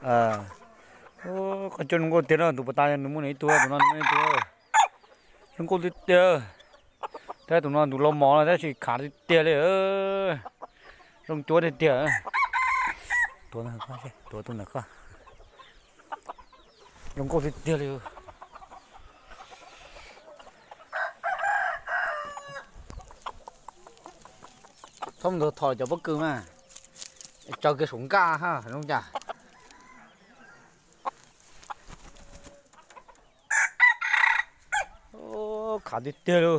Qhov cua zoo nkauj tiag na, tus puas tas nws muaj nws ib tug, tus no nws muaj ib tug. Zoo nkauj tiag tiag. Tab tus no tus laus mos no tab sis khav tiag tiag li. Zoo cuab tiag tiag. Tuav tus ntawm koj, zoo nkauj tiag tiag li. Txhob mus ntug thom cov pob kws mas, tsaws kiag saum nkaj ha zoo cas. Khav tiag tiag li.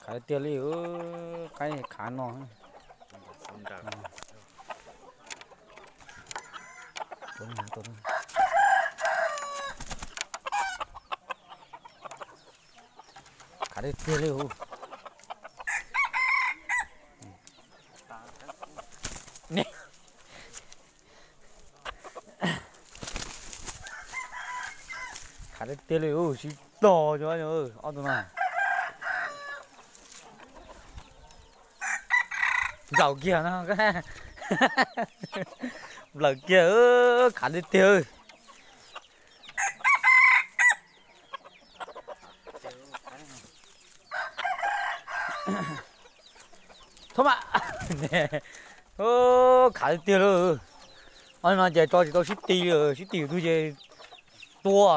Khav tiag li, qaib khav no. Khav tiag tiag li. Khav tiag tiag li, sib tog ob tug no. Nplaum kiag no, nplaum kiag, khav tiag tiag. Thaub mas, khav tiag tiag li. Ob no ces tso tsis tau sib ti li, sib ti tus ces tua.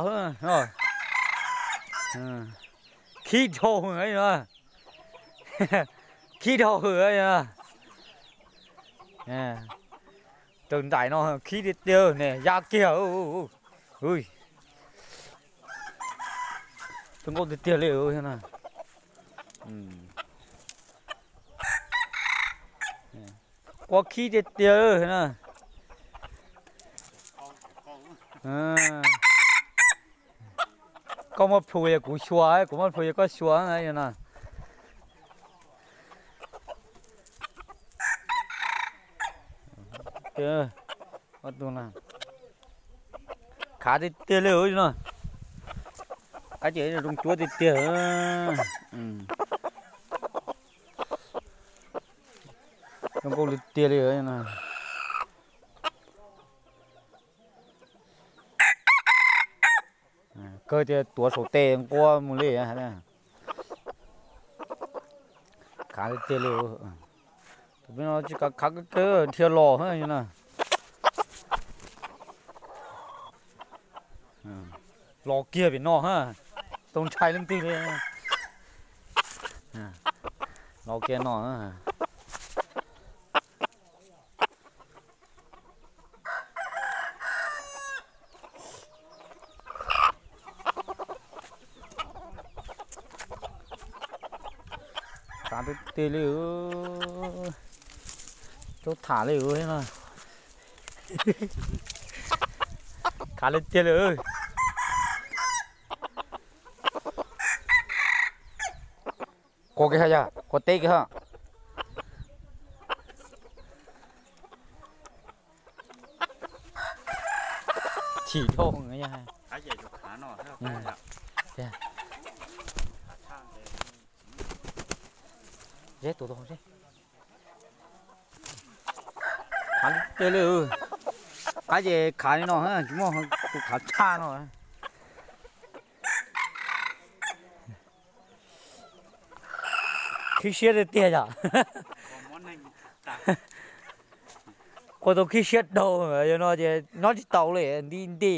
Khib dhau, khib dhau. Raws nraim no khib tiag tiag ne, ya kiag. Zoo nkauj tiag tiag li. Qua khib tiag tiag na. Koj muaj plhus yog kuv xyuas, kuv muaj plhus yog koj xyuas no. Khav tiag tiag li no. Qab ces zoo cuab tiag tiag. Zoo nkauj li tiag li no. Kawg tias tuav saum tes nqua mus li. Khav tiag tiag li. Tus peb no tsis kav khav kawg, dhia los na. Los kiag pem no, tau ntshai leej twg li. Los kiag no. Khav tiag tiag li. Tub tham li no. Khav li tiag li. Qua kiag ha, yog qua teb kiag ha. Chim dhau. Zeb tus, khav li tiag li. Qab ces khav li no, tsis muaj tus khav tshaj no. Khib siab tiag tiag yom. Qua tau khib siab dhau, yog no ces nyob tsis tau li, nti nti.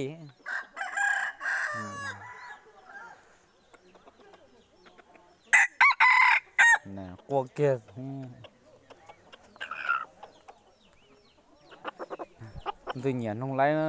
Qua kiag. Tus nyiam noog laib na.